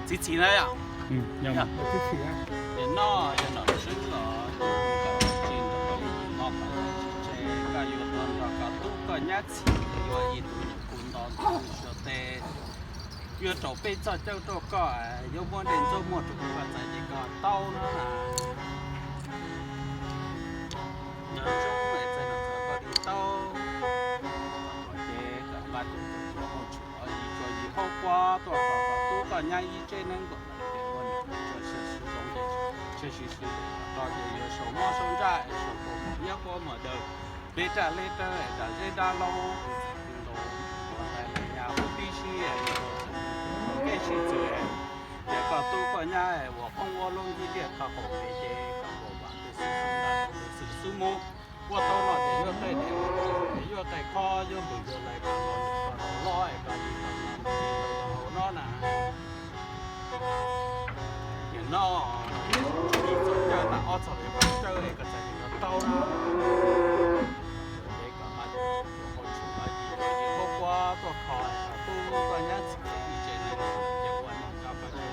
Txiv txiv na yom. Yog, nim no yog nom tswb los yog tsis nrog li yim no kom tsis tseg, koj yuav tuaj nrog koj tub koj nyab txhim yuav ib tug nyuam kuv nto ntxuag tes, yuav rau peb txoj cawj rau koj, yuav muab dej ntxuag muag rau koj txhais ces koj tau na. Nco ntsoov es txais no txog koj li tau, ces kom nqa tus tus tsuas hauj tshwm los yim tsuas yim haub kuab tuaj kho koj tub koj nyab ib tsev neeg nkaum leej ces ua niam tsuas siv siv zoo ces siv siv siv rau ces yuav sau mob sau ntsaj es sau kaus mom iab huab mom daws, hleb raj hleb rawv es dam zeb dab laub tus txwv tus nraug ua tais leej nyab huv tib si es ua txwv ua kev sib txwv es, ces koj tub koj nyab es ua qoob ua loo nti tiaj tau haum pem ces koj nkaus vam tus xwb xub nta tus xwb xub mus, ua tau no ces yuav qe diam, ces yuav qe khob yuav npws yuav lais koj los koj los loj es koj li tau no hauv no na. Nim no ib txoj cawj tas ob txoj li qhov cawj es koj txais li no tau na. Ces koj nqa tus tus hauj tshwm los yim tsuas yim haub kuab tuaj kho koj tub koj nyab txhim ib tsev neeg ces ua niam koj koj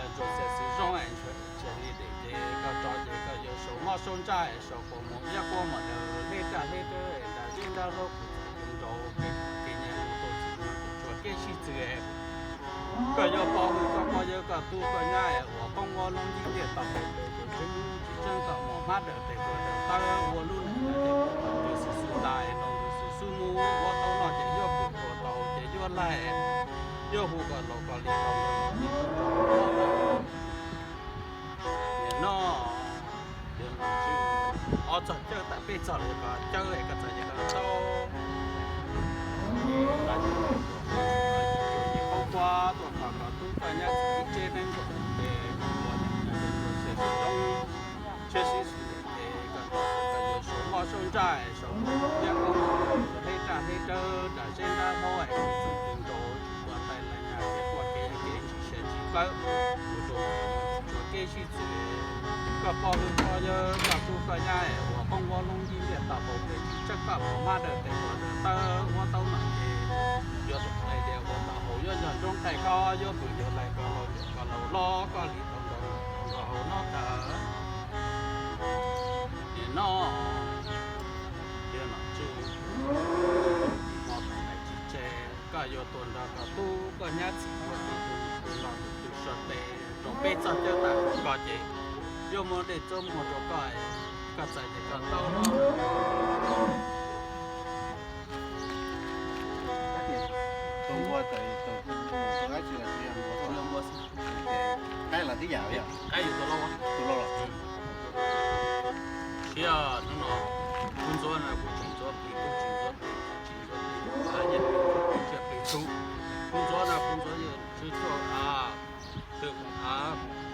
ntsuas xiam xwm zoo es ntshua tsis li dem ces koj tso ces koj yuav sau mob sau ntsaj es sau kaus mom iab huab mom daws hleb raj hleb rawv es dam zeb dab laub tus txwv tus nraug kev nyaim mus tau txwv mus tsuas kev sib txwv es koj yuav pov hwm koj pov yawg koj tub koj nyab es ua qoob ua loo nti tiaj tau haum pem tus tseeb tsis tseeb koj mus hmab daws tes tua daws tawb ua lub neej daws tes tus xwb xub nta es rau tus xwb xub mus ua tau no ces yuav pw ua tau ces yuav laig, yuav hu koj laus koj li tau li tau tau tau. Nim no ob txoj cawj tas peb txoj li qhov cawj es koj txais li qhov tau. Ces koj yuav tus tus hauj kuab tuaj kho koj tub koj nyab txhim ib tsev neeg nkaum leej ces ua niam koj tus tus xiam xwm zoo, siab sib xwm ces koj tau koj yuav sau mob sau ntsaj es sau iab huab mom daws hleb raj hleb rawv dam zeb dab laub es tus txwv tus nraug ua tais leej nyab kev quaj kev yag kev ntsim siab ntsim plawv mus rau tsuas kev sib txwv. Koj pov hwm pov yawg koj tub koj nyab es ua qoob ua loo nti tiaj tau haum pem tsis tseeb koj mus hmab daws tes tua daws tawb ua tau no ces yuav tus qe diav ua tau haum yuav nco ntsoov qe koj yuav pw yuav lais koj laus koj laus hlob koj li tau nraug nraug hauv no tawm. Nim no yog nom tswb hmo tau nqaim tsis tseg, koj yuav tuaj nrog koj tub koj nyab txhim ua ib tug tus no tus tw so tes rau peb txoj cawj tas rau koj ces yuav muab dej txuag muag rau koj, koj txais ces koj tau no. Qaib los tib yam, qaib yus tus lauj, tus lauj los. Siab hnub no kuv ntxuav no kuv tseem ntxuav plig, kuv tseem ntxuav plig, kuv tseem ntxuav plig, kuv ntxuav plig txhub. Kuv ntxuav no kuv ntxuav yawg tswv tuaj a, twg a,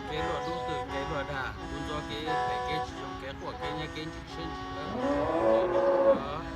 kev luaj dub twg kev luaj dag, kuv ntxuav kev phem kev tsis zoo kev quaj kev nyab kev ntsim siab ntsim plawv.